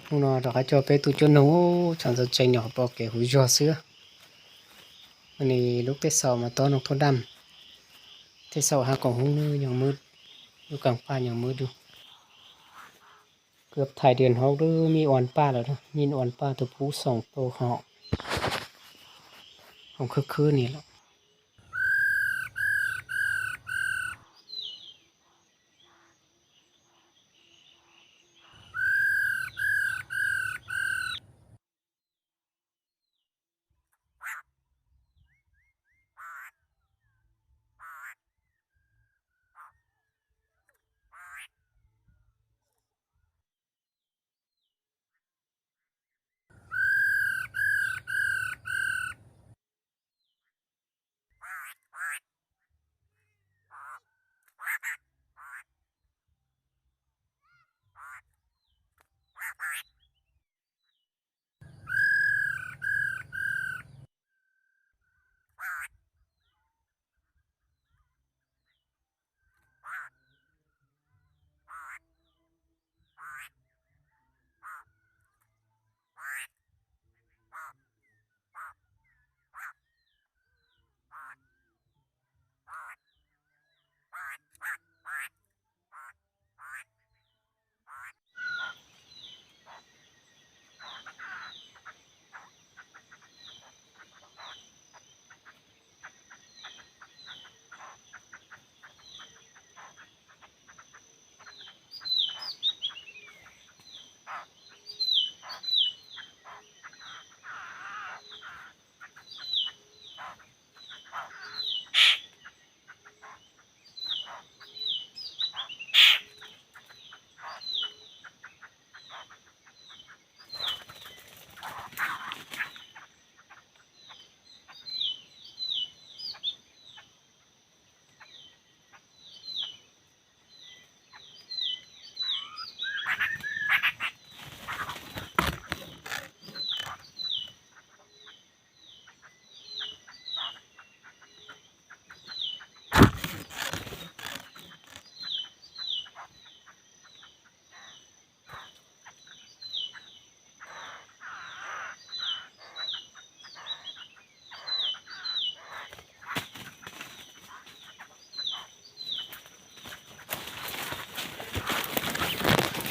ຮູ້ເນາະ ດອກຂະຈໍເປຕູຈົນເນາະ ໂອ້ ສັນສະໃຈເນາະ ປອກແກຫູຢໍເສືອ. ອັນນີ້ລູກແຕ່ເຊົ້າມາຕ້ອນນົກໂຕດຳ ແຕ່ເຊົ້າຫາກໍຫູເນາະ ຍັງມືດ ຢູ່ກາງປ່າຍັງມືດຢູ່. ເກືອບທ້າຍເດືອນຫົກເດີ ມີອອນປ່າແລ້ວເດີ ຍິນອອນປ່າຕົວຜູ້ສອງໂຕເຮົາ ຂອງຄືຄືນີ້ແຫຼະ.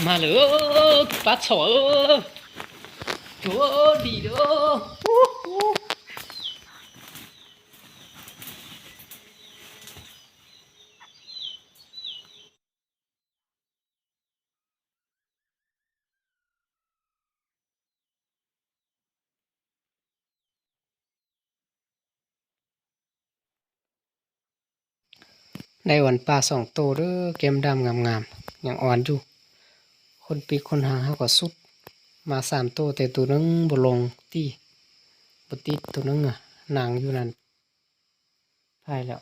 ມາເລີຍ ປາສອ ເອີ ໂຈດີເດີ. ໄດ້ອອນປາສອງໂຕເດີ ແກ້ມດຳງາມໆ ຍັງອ່ອນຢູ່. ຂົນປີກຂົນຫາງເຮົາກໍສຸດ ມາສາມໂຕ ແຕ່ໂຕໜຶ່ງບໍ່ລົງຕີ ບໍ່ຕິດ ໂຕໜຶ່ງນະ ນັ່ງຢູ່ນັ້ນ. ພາຍແລ້ວ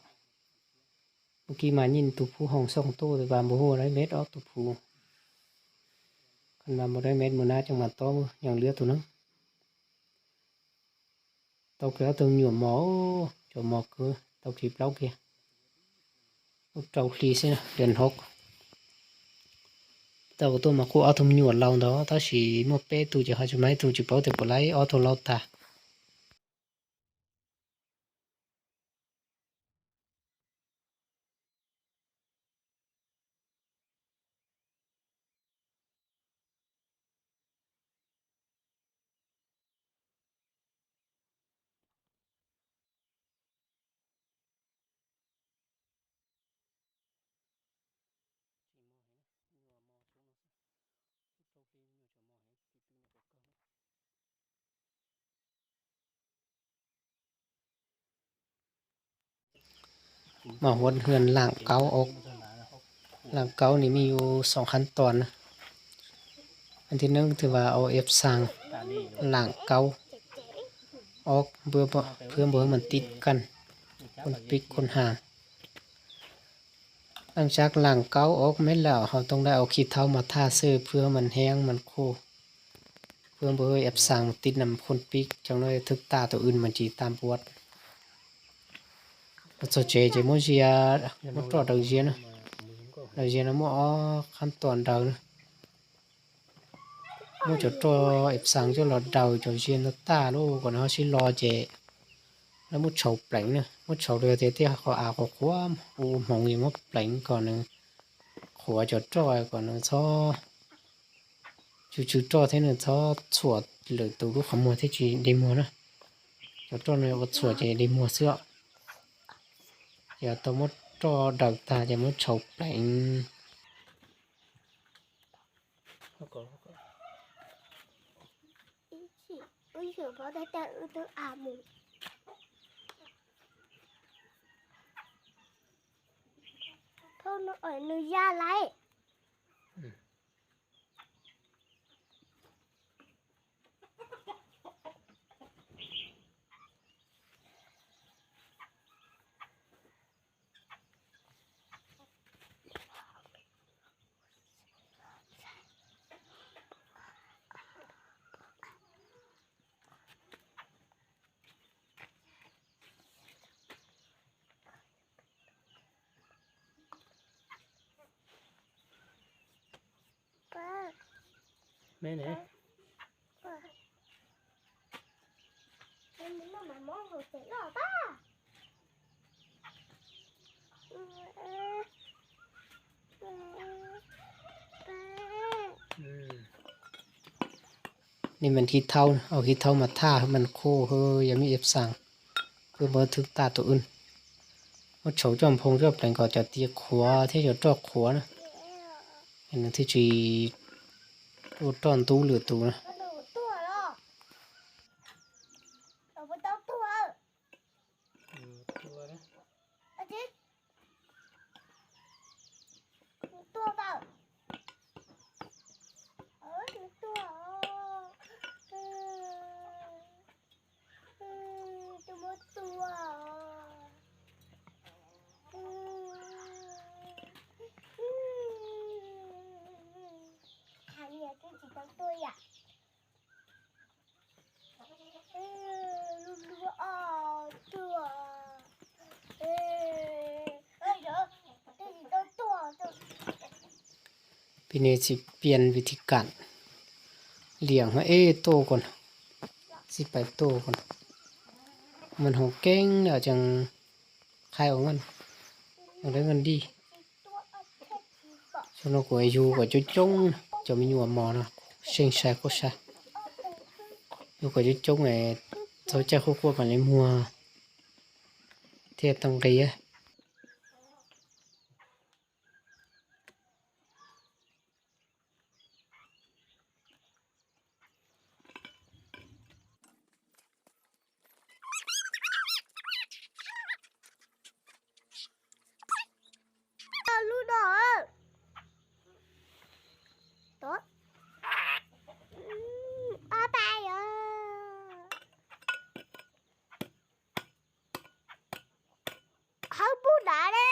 ເມື່ອກີ້ມາຍິນໂຕຜູ້ຮ້ອງສອງໂຕ ແຕ່ວ່າບໍ່ຮູ້ໄດ້ແມັດອອກໂຕຜູ້. ຄັນວ່າບໍ່ໄດ້ແມັດ ມື້ໜ້າຈັ່ງມາຕໍ່ ຍັງເຫຼືອໂຕໜຶ່ງ. ເຕົ້າແກ້ວເຖິງຫຍວມໝໍ ໂອ້ ຈົມໝໍເກີ ເຕົ້າຄີເປົ່າເກຍ ເຕົ້າຄີຊິນະ ເດືອນຫົກ. ເຕົ້າໂຕມາຄູ່ເອົາທຸມຫຍວນລາວດອກ ຕາຊິໝົດເປ້ຕູຈະຫາຈຸໄມຕູຈະເປົາແຕ່ບໍ່ໄລ ເອົາໂຕລາວຕາ. ມາຮອດເຮືອນຫຼັງເກົ່າອອກ. ຫຼັງເກົ່ານີ້ມີຢູ່ສອງຂັ້ນຕອນນະ. ອັນທີໜຶ່ງຖືວ່າເອົາແອັບສ້າງຫຼັງເກົ່າອອກ ເພື່ອບໍ່ ເພື່ອບໍ່ໃຫ້ມັນຕິດກັນ ຄົນປີກຄົນຫາງ. ຫຼັງຈາກຫຼັງເກົ່າອອກແມ່ນແລ້ວ ເຮົາຕ້ອງໄດ້ເອົາຂີ້ເຖົ້າມາທາເຊີ ເພື່ອໃຫ້ມັນແຫ້ງ ມັນໂຄ ເພື່ອບໍ່ໃຫ້ແອັບສ້າງມັນຕິດນຳຄົນປີກ ຈັກໜ້ອຍຖືກຕາໂຕອື່ນມັນຊິຕາມປວດ. ເຮົາເຈົ້າເຈ ເຈໂມເຊຍ ມາຕອດດັງເຊຍນະ ດັງເຊຍນະ ມາອອກຂັ້ນຕອນເດີນະ. Muab cov roj ep saam coj los daws cov zia no tag lauj, kom nws ho sib lo ces lawv muab tshau pleev na, muab tshau lawm ces thiaj kho av kho khuam, u hmoov es muab pleev kom nws khuav cov roj, kom nws txhob tsw tsw roj thiab nws txhob txhuam lwm tus lub qhov muag thiaj tsis deg muag na. Cov roj no ua txhuam ces deg muag xwb os. Ces tau muab roj daws tag ces muab tshau pleev. Phone nó ở nơi ra lấy. Mẹ nè. Ni màn thi thâu, au thi thâu mã tha hơ màn khô hơ, ya mì ep sang, pưm mơ thưk ta tô ưn. Mâ chô chom phong chô pleng kâ châ tiê khua, thiê chô trŏ khua nơ. Ê nơ thi chi tô trŏ tu lưh tu nơ. Tua nơ. Tua vào. Ơ, tua. Ơ. Ơ, tua mơ tua. Ơ. Ơ. Thằng nhà tôi chỉ có tôi à? Bini ຊິ ປ່ຽນ ວິທີ ການ ລ້ຽງ ໃຫ້ ໂຕ ກ່ອນ ຊິ ໄປ ໂຕ ກ່ອນ ມັນ ເຮົາ ເກັ່ງ ແລ້ວ ຈັ່ງ ຂາຍ ເອົາ ເງິນ ຈັ່ງ ໄດ້ ເງິນ ດີ. Sau đó của Ayu của chú chúng cho mình mua mò nó. Xinh xài khô xài. Ayu của chú chúng này, thôi chắc khô khô mà lấy mua. Thiệt tăng kì á. Lu đỏ. Tốt. Ơ, ba ơi. Hơ bu đá đê.